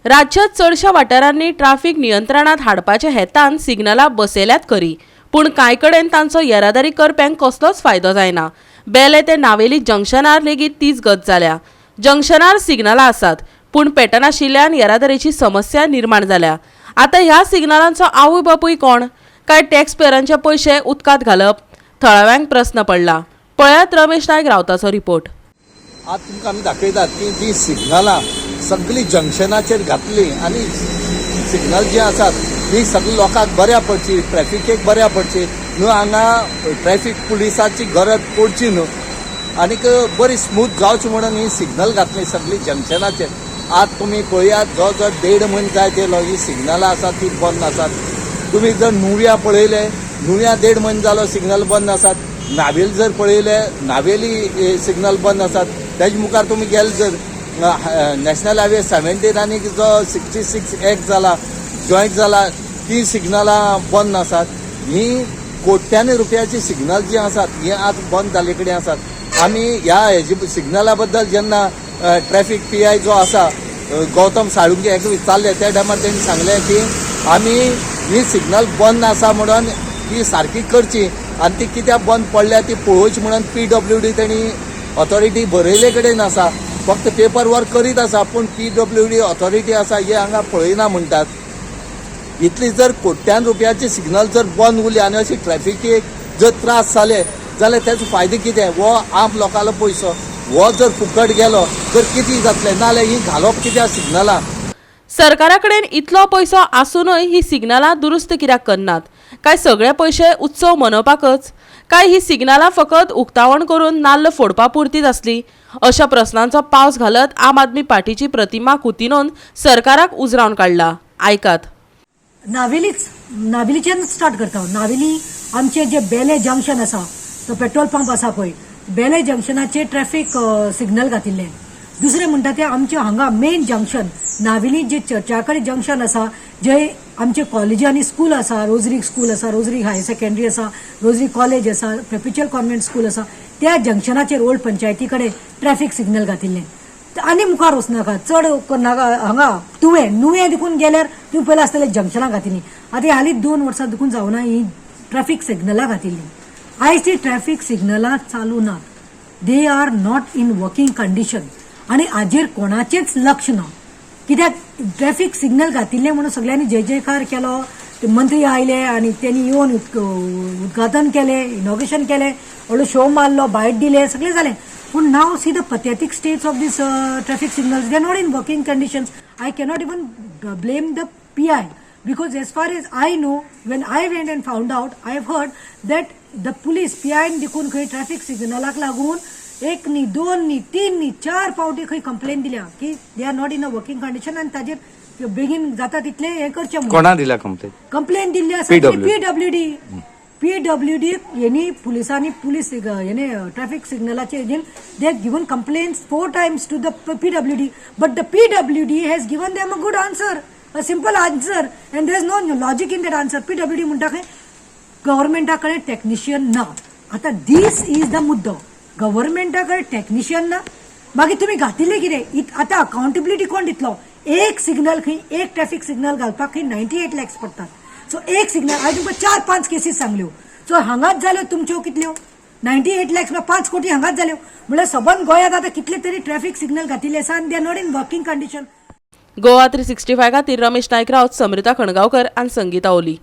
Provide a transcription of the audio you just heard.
राज्यांत चडशा वाठारांनी ट्राफीक नियंत्रणांत हाडपाच्या हेतान सिग्नलां बसयल्यात खरी, पूण कांय कडेन तांचो येरादारी करप्यांक कसलोच फायदो जायना. बेले ते नावेली जंक्शनार लेगीत तीच गत जाल्या. जंक्शनार सिग्नलां आसात, पूण पेटनाशिल्ल्यान येरादारीची समस्या निर्माण जाल्या. आतां ह्या सिग्नलांचो आवय बापूय कोण? काय टॅक्स पेयरांचे पयशे उदकांत घालप? थळाव्यांक प्रस्न पडला. पळयात रमेश नायक रावताचो रिपोर्ट. आज तुमकां आमी दाखयतात की जी सिग्नलां सगळीं जंक्शनाचेर घातली आनी सिग्नल जी आसात ती सगळी लोकांक बऱ्या पडची, ट्रॅफिकेक बऱ्या पडची न्हू, हांगा ट्रॅफीक पुलिसाची गरज पडची न्हू आनीक बरी स्मूथ जावची म्हणून ही सिग्नल घातली सगळीं जंक्शनाचेर. आज तुमी पळयात, जवळ जवळ देड म्हयनो जायत येयलो, ही सिग्नलां आसात ती बंद आसात. तुमी जर नुव्या पळयले, नुव्या देड म्हयनो जालो सिग्नल बंद आसात. नावेल जर पळयले, नावेली सिग्नल बंद आसात. तेजे मुखार तुमी गेले जर नॅशनल हायवे 17 आनी जो 66 एक जाला, जॉयंट जाला, ती सिग्नलां बंद आसात. ही कोट्यांनी रुपयाची सिग्नल जी आसात ही आज बंद जाल्ले कडेन आसात. आमी ह्या हेजे सिग्नला बद्दल जेन्ना ट्रॅफीक पीआय जो आसा गौतम साळुंके हेका विचारलें, त्या टायमार तेणी सांगलें की आमी ही सिग्नल बंद आसा म्हणून ती सारकी करची आनी ती कित्याक बंद पडल्या ती पळोवची म्हणून पीडब्ल्यूडी तेणी ऑथॉरिटी बरयले कडेन आसा. फक्त पेपर वर्क करीत आसा, पूण पीडब्ल्यूडी ऑथॉरिटी आसा हे हांगा पळयना म्हणटात. इतली जर कोट्यान रुपयाची सिग्नल जर बंद उरली आनी अशी ट्रॅफिकेक जर त्रास जाले जाल्यार तेचो फायदो कितें? हो आम लोकांलो पयसो हो जर फुकट गेलो तर कितें जातलें? नाजाल्यार ही घालप कित्याक सिग्नलां? सरकारा कडेन इतलो पयसो आसुनूय ही सिग्नलां दुरुस्त कित्याक करनात? काय सगळे पयशे उत्सव मनोवपाकच? काय ही सिग्नलां फकत उक्तावण करून नाल्ल फोडपा पुरतीच आसली? अशा प्रस्नांचो पावस घालत आम आदमी पार्टीची प्रतिमा कुतिनोन सरकाराक उजरावन काडला. आयकात. नावेलीच, नावेलीच्यान स्टार्ट करता हांव. नावेली आमचे जे बेले जंक्शन आसा, तो पेट्रोल पंप आसा पळय, बेले जंक्शनाचेर ट्रॅफिक सिग्नल घातिल्ले. दुसरें म्हणटा ते आमचे हांगा मेन जंक्शन, नावेली जे चर्चा कडेन जंक्शन आसा, जे आमचे कॉलेजी आनी स्कूल आसा, रोजरी स्कूल आसा, रोजरी हायर सेकंडरी आसा, रोजरी कॉलेज आसा, पेपिचल कॉन्व्हेंट स्कूल आसा, त्या जंक्शनाचेर ओल्ड पंचायती कडेन ट्रॅफिक सिग्नल घातिल्ले. आनी मुखार वचनाका, चड करनाका. हांगा तुवें नुवें देखून गेल्यार तुवें पयलें आसतलें जंक्शनां घातिल्ली. आतां हालींच 2 वर्सां देखून जावना ही ट्रॅफिक सिग्नलां घातिल्ली. आयज ती ट्रॅफिक सिग्नलां चालू नात. They are not in working condition आनी हाजेर कोणाचेंच लक्ष ना. कित्याक ट्रॅफिक सिग्नल घातिल्ले म्हणून सगळ्यांनी जय जयकार केलो. ते मंत्री आयले आनी तेणी येवन उद्घाटन केलें, इनॉग्रेशन केलें, व्हडलो शो मारलो, बायट दिले, सगळें जालें. पूण now see the pathetic states of these traffic signals. They are not in working conditions. I cannot even blame the PI because as far as I know, when I went and found out, I have heard that the police, PI देखून खंय traffic सिग्नलाक लागून एक न्ही, दोन न्ही, तीन न्ही, चार पावटी खंय कंप्लेन दिल्या की they are not in a working condition आनी ताजेर बेगीन जाता तितलें हें करचें म्हणून. कोणा दिल्या कंप्लेन? कंप्लेन दिल्ली आसा. PWD. PWD, PWD यांनी पुलिसांनी, पुलीस हेने traffic सिग्नलाचे हेजेन they have given complaints four times to the PWD, but the PWD has given them a good answer, a simple answer, and there is no logic in that answer. PWD म्हणटा खंय गव्हर्मेंटा कडेन technician ना. आतां this is the मुद्दो. गव्हर्मेंटा कडेन technician ना, मागीर तुमी घातिल्ले कितें? आतां अकाउंटेबिलिटी कोण दितलो? एक सिग्नल खंय, एक ट्रॅफिक सिग्नल घालपाक खंय 98 लॅक्स पडटात. सो एक सिग्नल, हांवें तुमकां चार पांच केसीस सांगल्यो. सो हांगाच जाल्यो तुमच्यो कितल्यो? 98 लॅक्स म्हळ्यार 5 कोटी हांगाच जाल्यो. म्हणल्यार सबंद गोंयांत आतां कितले तरी ट्रॅफिक सिग्नल घातिल्ले आसा आनी they are not in working condition. Goa 365 खातीर रमेश नायक राऊत, समृता खणगांवकर आनी संगीता ओली.